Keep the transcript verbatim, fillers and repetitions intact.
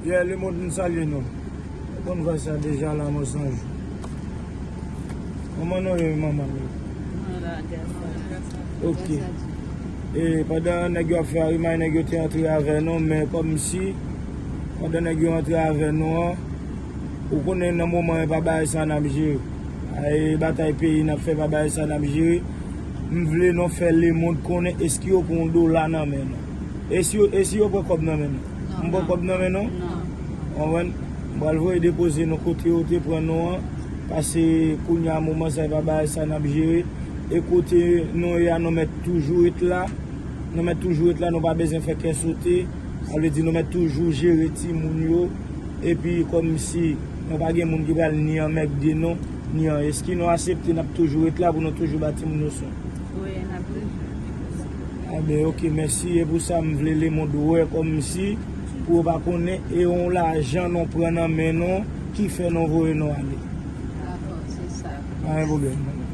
Yeah, lemonn, m salye nou. Konn vwa sa deja la, mwen sonje. Kòman nou ye, manman? Ok. E pandan nèg yo ap fè arimay, nèg yo te antre avè nou, men kòmsi pandan nèg yo antre avè nou an, ou konnen nan moman e pa bagay sa n ap jere. E batay peyi n ap fè, pa bagay sa n ap jere. M vle nou fè lemonn konnen eske yo pran yon dola nan men nou. Eske yo, eske yo pran kòb nan men nou? M pran kòb nan men nou? Konprann? M pral voye depoze nou kote yo te pran nou an. Pase kounye a moman sa e pa bagay sa n ap jere. E kote nou ye a, nou mèt toujou ret la. Nou mèt toujou ret la, nou pa bezwen fè kè sote. Sa vle di nou mèt toujou jere timoun yo. Epi kòmsi nou pa gen moun ki pral ni anmègde nou, ni an. Eski nou aksepte n ap toujou ret la pou nou toujou ba timoun yo swen? Wi, n ap toujou. Enben, ok, mèsi. E pou sa, m vle lemonn wè kòmsi, pou yo pa konnen, e yon lajan nou pran nan men nou ki fè nou voye nou ale. Dakò, se sa. Pa gen pwoblèm.